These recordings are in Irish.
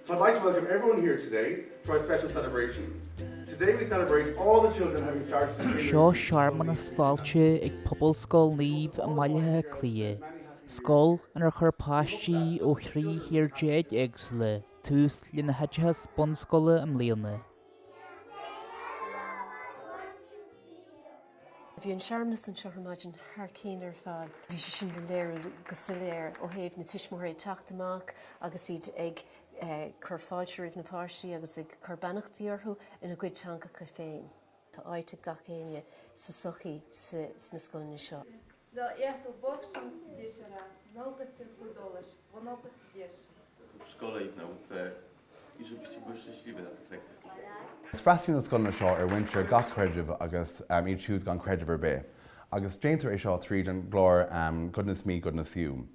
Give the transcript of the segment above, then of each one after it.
So I'd like to welcome everyone here today to our special celebration. Today we celebrate all the children having started in Seo searmanas fáilte ag Pobalscoil Naoimh i mBaile Átha Cliath, scoil inar chuir páistí ó thrí thír déag éagsúla tús lena n-oideachas bunscoile i mbliana. Bhí an searmanas anseo ar maidin thar cinn ar fad. Bhí sé sin le léiriú go soiléir ó thaobh na tuismitheoirí ag teacht amach agus iad ag cur fáilte roimh na páistí agus ag cur beannachtaí orthu ina gcuid teangacha féin. Tá áit ag gach éinne sa sochaí sna scoileanna seo. Freastalaíonn na scoileanna seo ar mhuintir gach creidimh agus iad siúd gan creideamh ar bith, agus déantar é seo tríd an gclár Goodness Me, Goodness You.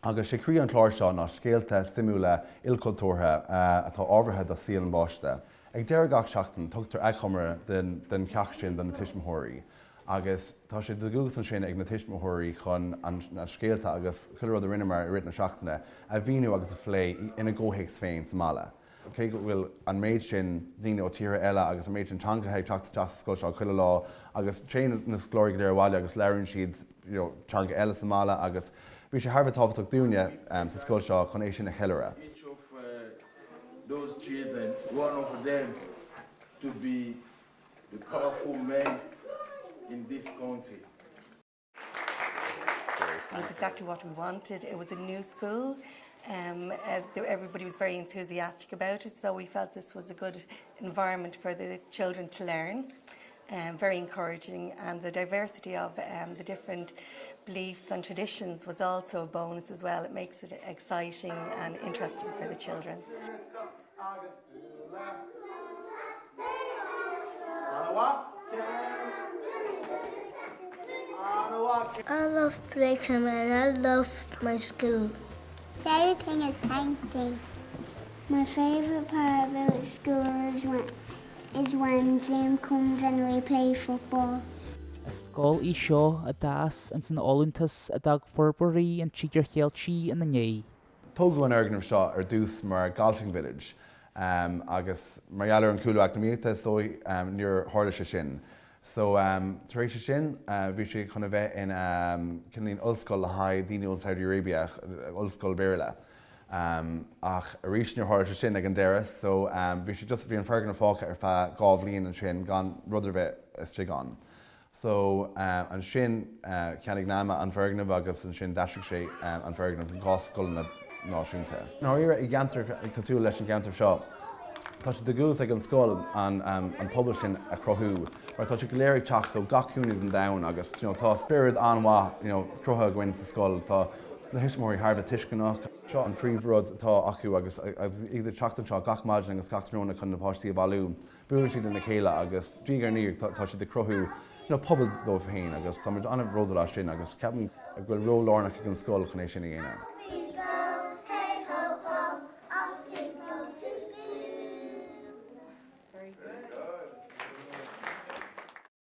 Agus sé croí an chláir seo ná scéalta suimiúla ilchultúrtha atá ábhartha do saol an pháiste. Ag deireadh gach seachtain, tugtar achoimre den cheacht sin do na tuismitheoirí agus tá sé de dhualgas ansin ag na tuismitheoirí chun na scéalta agus chuile rud a rinneamar i rith na seachtaine a mhíniú agus a phlé ina gcomhthéacs féin sa mbaile. Cé go bhfuil an méid sin daoine ó tíortha eile agus an méid sin teangacha ag teacht isteach sa scoil seo chuile lá agus téann na scoláirí go léir abhaile agus labhraíonn siad you know teanga eile sa mbaile agus bhí sé thar a bheith tábhachtach dúinne sa scoil seo chun é sin a cheiliúradh. Each of those children, one of them to be the powerful man in this country. It was exactly what we wanted. It was a new school. Um, uh, everybody was very enthusiastic about it, so we felt this was a good environment for the children to learn. Um, very encouraging and the diversity of um, the different beliefs and traditions was also a bonus as well. It makes it exciting and interesting for the children. I love playtime and I love my school. Favourite thing is painting. My favourite part about school is when, is when Jim comes and we play football. Is scoil í seo a d'fhás ins an fholúntas a d'fhág forbróirí an Tíogair Cheiltigh ina ndiaidh. Tógadh an fhoirgneamh seo ar dtús mar golfing village agus mar gheall ar an chúlú eacnamaíochta so níor tharla sé sin. So tar éis sin bhí sé chun a bheith ina cineáilín ollscoil le haghaidh daoine ón Saudi Arabia, ollscoil Béarla. Ach arís níor tharla sé sin ag an deireadh so bhí sé just bhí an foirgneamh fágtha ar feadh 2 bhliain ansin gan rud ar bith istigh ann. So, ansin cheannaigh NAMA an foirgneamh agus ansin d'aistrigh sé an foirgneamh go 2 scoileanna náisiúnta. I ndáiríre, i gceantar cosúil leis an gceantar seo, tá sé de dhualgas ag an scoil an pobal sin a chruthú mar tá siad go léir ag teacht ó gach cúinne den domhan agus you know tá spiorad an-mhaith you know cruthaithe againn sa scoil, tá na thuismitheoirí thar a bheith tuisceanach. Seo an príomhrud atá acu agus iad ag teacht anseo gach maidin agus gach tráthnóna chun na páistí a bhailiú. Buaileann siad lena chéile agus diaidh ar ndiaidh tá siad ag cruthú you know pobal dóibh féin agus tá muid an-bhródúil as sin agus ceapaim go bhfuil ról lárnach ag an scoil chun é sin a dhéanamh.